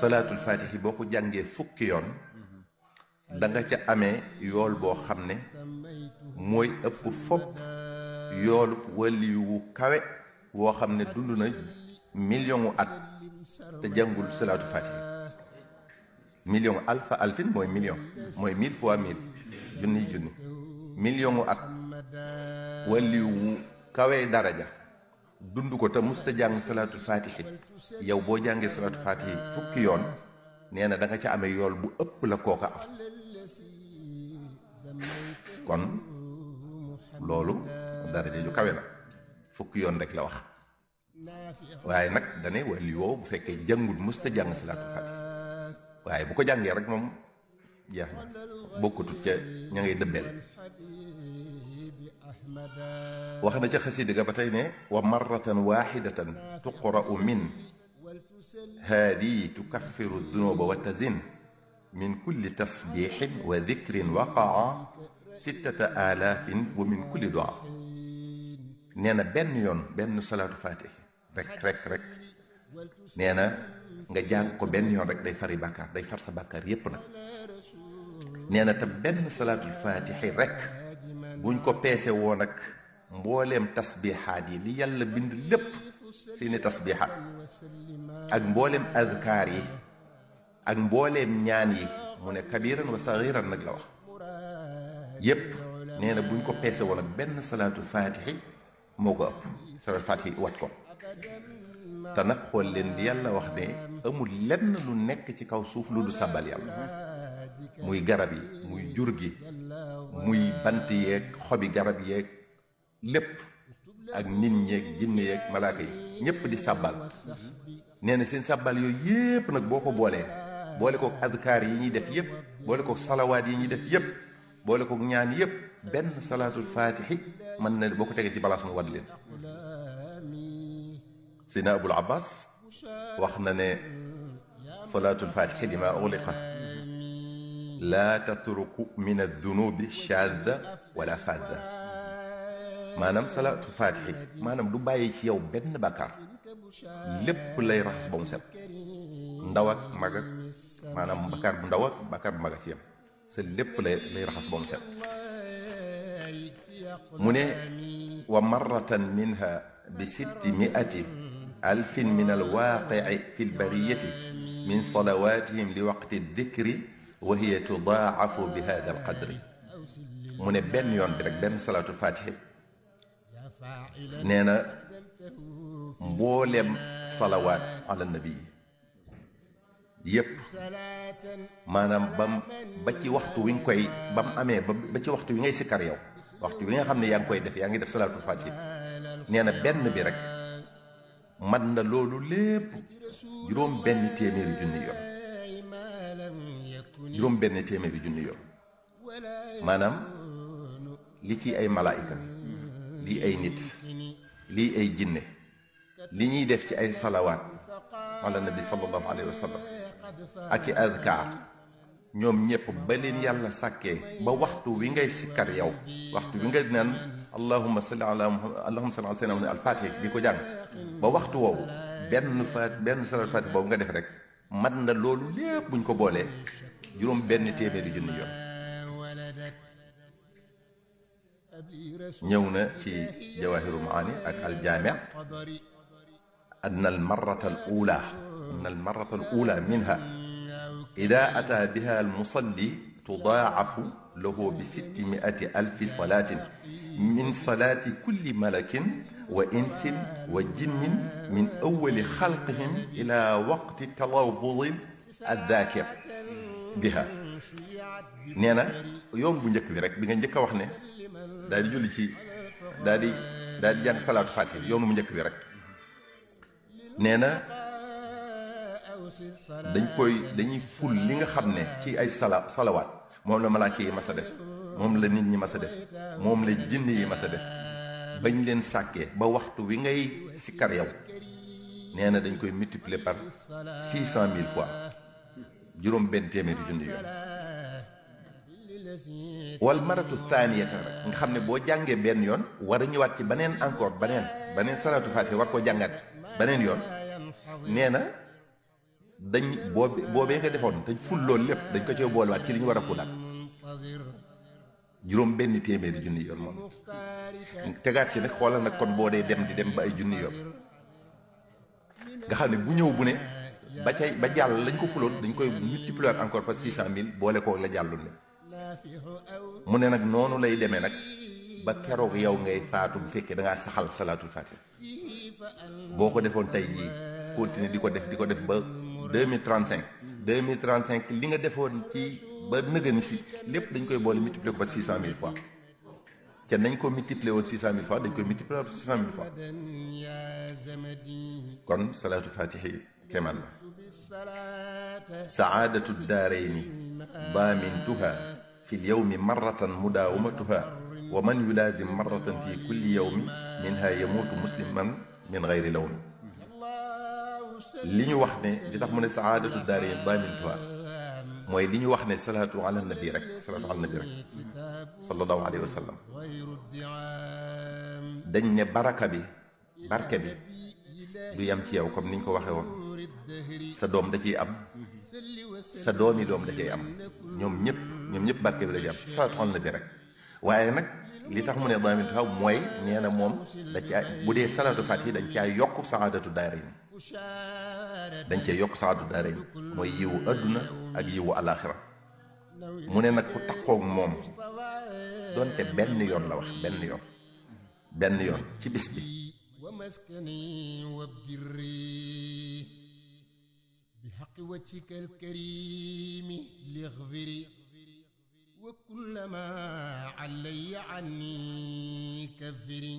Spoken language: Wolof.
salaatul faatihi boo ko jàngee fukki yoon da nga ca amee yool boo xam ne mooy ëpp fopp yoolu wali wu kawe woo xam ne dund na million at te jàngul salaatul faatihi million alfa alfin mooy million mooy 1000 fois 1000 junni million at wali wu kawe daraja dund ko te musta jàng salaatul faatihi yow boo jàngee salaatul faatihi fukki yoon nee na da nga ca amee yool bu ëpp la kooka am kon loolu daraja ju kawe la fukki yoon rek la wax waaye nag dane wali woo bu fekkee jàngul musta jàng salaatul faatihi waaye bu ko jàngee rek moom jeex na bokkutut ca ña ngay dëbbeel wax na ca xasida ga ba tey ne wa marratan waxidatan tuqra'u min haadi tukaffiru dunuba wa tazin min kulli tasbixin wa dikrin waqaa 6000 wa min kulli du'a nee na benn yoon benn salaatu faatihi rek nee na nga jàng ko benn yoon rek day fari bàkkaar day far sa bàkkaar yépp nag nee na te benn salaatul faatihi rek buñ ko peese woon ak mbooleem tasbiixaat yi li yàlla bind lépp seeni tasbiixaat ak mbooleem adkaar yi ak mbooleem ñaan yi mu ne kabiran wa sagiran nag la wax yépp nee na buñ ko peese woon ak benn salaatul faatihi moo ko ëpp salaatul faatihi wat ko te nag xool leen di yàlla wax ne amul lenn lu nekk ci kaw suuf lu du sàbbal yàlla muy garab yi muy jur gi muy bant yeeg xobi garab yeeg lépp ak nit ñeeg jinne yeeg malaaka yi ñépp di sàbbal nee na seen sàbbal yooyu yépp nag boo ko boolee boole kook adkaar yi ñuy def yépp boole kook salawaat yi ñuy def yépp boole kook ñaan yépp benn salaatul faatihi mën na boo ko tegee ci balaas mu wadd leen Seydina Abul Abbas wax na ne salaatul faatihi lima ughliqa laa tatruku min ad-dunubi shaadda wala faadda maanaam salaatul faatihi maanaam du bàyyi ci yow benn bàkkaar lépp lay raxas ba mu set ndaw ak mag ak maanaam bàkkaar bu ndaw ak bàkkaar bu mag a ci yam sa lépp lay raxas ba mu set mu ne wa marratan minha bi 600 alfin min alwaaqici fi lbariyati min salawatihim li waqti dikri wa hiya tudaacafu bi hada alqadri mu ne benn yoon bi rek benn salaatul faatihi nee na mbooleem salawaat ala nabi yépp maanaam ba ci waxtu wi nga koy ba mu amee ba ci waxtu wi ngay sikkar yow waxtu wi nga xam ne yaa ngi koy def yaa ngi def salaatul faatihi nee na benn bi rek mat na loolu lépp juróom benn téeméeri junni yoon juróom benn téeméeri junni yoon maanaam li ci ay malaayika lii ay nit lii ay jinne li ñuy def ci ay salawaat ala nabi sallallahu alayhi wa sallam ak i adkaar ñoom ñëpp ba leen yàlla sàkkee ba waxtu wi ngay sikkar yow waxtu wi ngay naan allahumma salli ala muhammad allahumma salli ala sayyidina al-faatihi bi ko jàng ba waxtu woowu benn salaatul faatihi boobu nga def rek mat na loolu lépp buñ ko boolee juróom benn téeméeri junni yoon ñëw na ci jawaahiru maani ak aljaami' anna almarrata al ula minha ida ata biha almusalli tudaacafu lahu bi 600,000 salaatin min salaati kulli malakin wa insin wa jinnin min awwali xalqihim ila waqti talawudi addaakir biha nee na yoon bu njëkk bi rek bi nga njëkk a wax ne daal di julli ci daal di jàng salaatu faatiha yoonu mu njëkk bi rek nee na dañuy ful li nga xam ne ci ay salawaat moom la malaaka yi mas a def moom la nit ñi mas a def moom la jinn yi mas a def bañ leen sàkkee ba waxtu wi ngay sikkar yow nee na dañ koy multiplier par 600,000 fois juróom benn téeméeri junni yoon wal maratu thaniyata rek nga xam ne boo jàngee benn yoon war a ñëwaat ci beneen encore beneen salaatu faatiha war koo jàngaat beneen yoon nee na dañ boobee nga defoon dañ ful loolu lépp dañ ko cee boolewaat ci li ñu war a fulaat juróom benn téeméeri junni yoon moom tegaat ci nag xoolal nag kon boo dee dem di dem ba ay junni yoon nga xam ne bu ñëw bu ne ba jàll lañ ko fuloon dañ koy multiplier encore par 600 000 boole ko la jàllul ne mu ne nag noonu lay demee nag ba keroog yow ngay faatu bu fekkee da ngaa saxal salaatul faatiha boo ko defoon tey jii continuer di ko def ba 2035 li nga defoon ci ba nëgëni si lépp dañ koy boole multiplier ko ba 600 000 fois te nañ ko multiplier woon 600 000 fois dañ koy multiplier ba 600 000 fois kon salaatul faatiha kéemaan la saadatu daarayni daamintuha fi lyawmi marratan mudaawamatuha wa man yulaazim marratan fi kulli yawmi minha yamuutu musliman min gayri lawmi li ñu wax ne li tax mu ne saadatu daarayni daamintuha mooy li ñu wax ne salaatu ala nabi rek sallallahu alayhi wa sallam dañ ne barke bi du yam ci yow comme niñ ko waxee woon sa doom da ciy am sa doomi doom da ciy am ñoom ñëpp barke bi da ciy am salaatu ala nabi rek waaye nag li tax mu ne daamin taxaw mooy nee na moom da caa bu dee salaatu faatiha dañ caa yokk saadatu daarayni mooy yiwu adduna ak yiwu alaxira mu ne nag ku taxoog moom doonte benn yoon la wax benn yoon ci bis bi ومسكني وبري بحق وجهك الكريم لاغفري وكلما علي عني كفري